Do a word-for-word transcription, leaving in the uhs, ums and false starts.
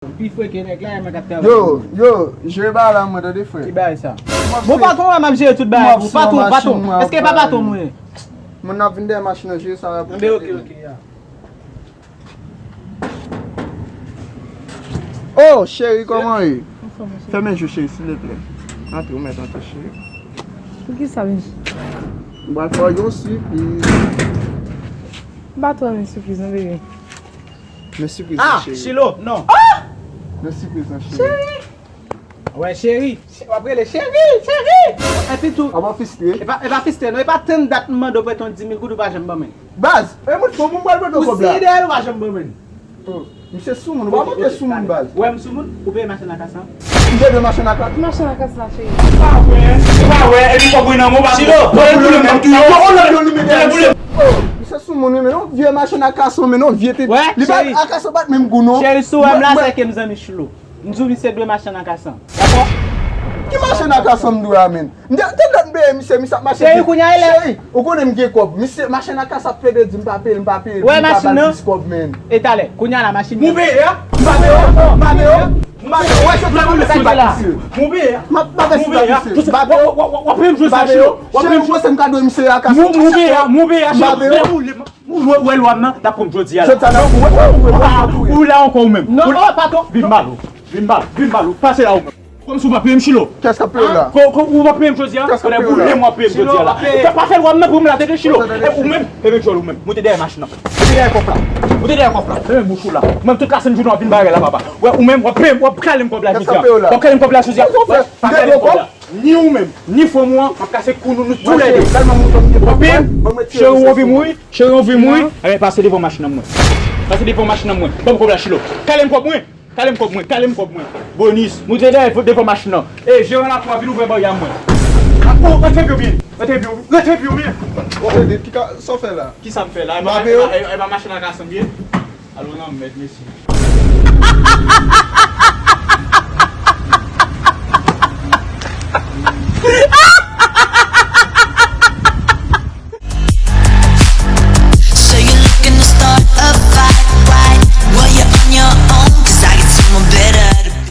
Pi fre ke nèg la, e mwen k ap travay. Yo, yo, jere bagay la mwen tande frè. Ki bagay sa? Bon, patwon an, m ap jere tout bagay pou ou. Patwon, patwon. Èske pa patwon mwen ye? Moun nan ap vin dèyè machin nan, jere sa la pou. Anben, ok, ok, ya. Oh, cheri, kòman ye? Anfòm, cheri. Fèmen je, cheri, silvouplè. Antre, ou mèt antre, cheri. Poukisa, mesye? M pral fè w yon sipriz. M pa twò renmen sipriz, non, bebe. Men sipriz, cheri. Ah, Chilo, non. Men sipriz, cheri. Cheri! Wè, cheri. W ap rele cheri, cheri! Epi tou. Apa fistre? E pa, e pa fistre, non. E pa tann dat m mande w prete yon dis mil goud ou pa janm ban mwen. Baz, e mwen fò mwen pral prete w kòb la. Ou siy dèyè l ou pa janm ban mwen. Oh, misye soumoun, ou pa monte soumoun, baz. Wè m soumoun, ou peye machann akasa an? M te dwe machann akasa. Machann akasa, cheri. Pa vre, pa vre, epi kòb mwen nan men w pa. Chilo, konnen boule m nan tou. Yo, on lòt yo li mete misye. Oh, misye soumoun, wi, men non, vye machann akasa, men non, vye te. Li bat akasa bat menm gou, non. Cheri, si w wè m la, se ke m zanmi Chilo. M di w misye dwe machann akasa. Dakò? Ki machann akasa m dwe a, menn? M te, te dwe peye misye, misye ap mache. Cheri, kounye a e lè. Cheri, ou konnen m gen kòb. Misye, machann akasa ap plede di m pa peye l, m pa peye l, pou m ka ba l plis kòb, menn. E talè, kounye a la machin nan. Move a? M pa peye w, m pa peye w, m pa peye w. Wè, se pou misye bat misye. Move a? M ap, m ap bat misye. M pa peye w. W ap peye m jodi a, Chilo. W ap peye m jodi a. Cheri, ou panse m ka dwe misye akasa? Move a, move a, Chilo. M pa peye w. Ou wè, wè lwa m nan, t ap pran m jodi a la. Jodi a la, ou wè, ou wè, ou wè, ou wè. Ou la ankò ou menm. Non, non, patwon. Vin mal, vin mal, vin mal, pase la ou menm. Kòmsi ou pa peye m, Chilo. Kiyès k ap peye w la? Ko, ko, ou pa peye m jodi a? Kiyès k ap peye w la? Boule m w ap peye m jodi a la. Ou pa fè lwa m nan pou m la tete, Chilo. Ou menm, e men djòl ou menm. Moute dèyè machin nan. Moute dèyè kòf la. Moute dèyè kòf la. E men bouch ou la. Ou menm tout la senn jounen w ap vin bagay la, papa. Wè, ou menm, w ap peye m, w ap kale m kòb la jodi a. W ap kale m kòb la jodi a. Ni ou menm, ni fanm ou an, m ap kase kou nou, nou toulède. W ap peye m? Cheri, ou anvi mouri? Cheri, ou anvi mouri? Ebyen, pase devan machin nan mwen. Pase devan machin nan mwen. Ban m kòb la, Chilo. Kale m kòb mwen. Kale m kòb mwen. Kale m kòb mwen. Bonis. Moute dèyè devan machin nan. E, jeran lakou a vin ouvè baryè mwen. Oh, rete pye w byen. Rete pye w, rete pye w byen. Rete, ki ka, sa w fè la? Kisa m fè la? E pa machin nan ka sanble? Alo nan mèd, mesye.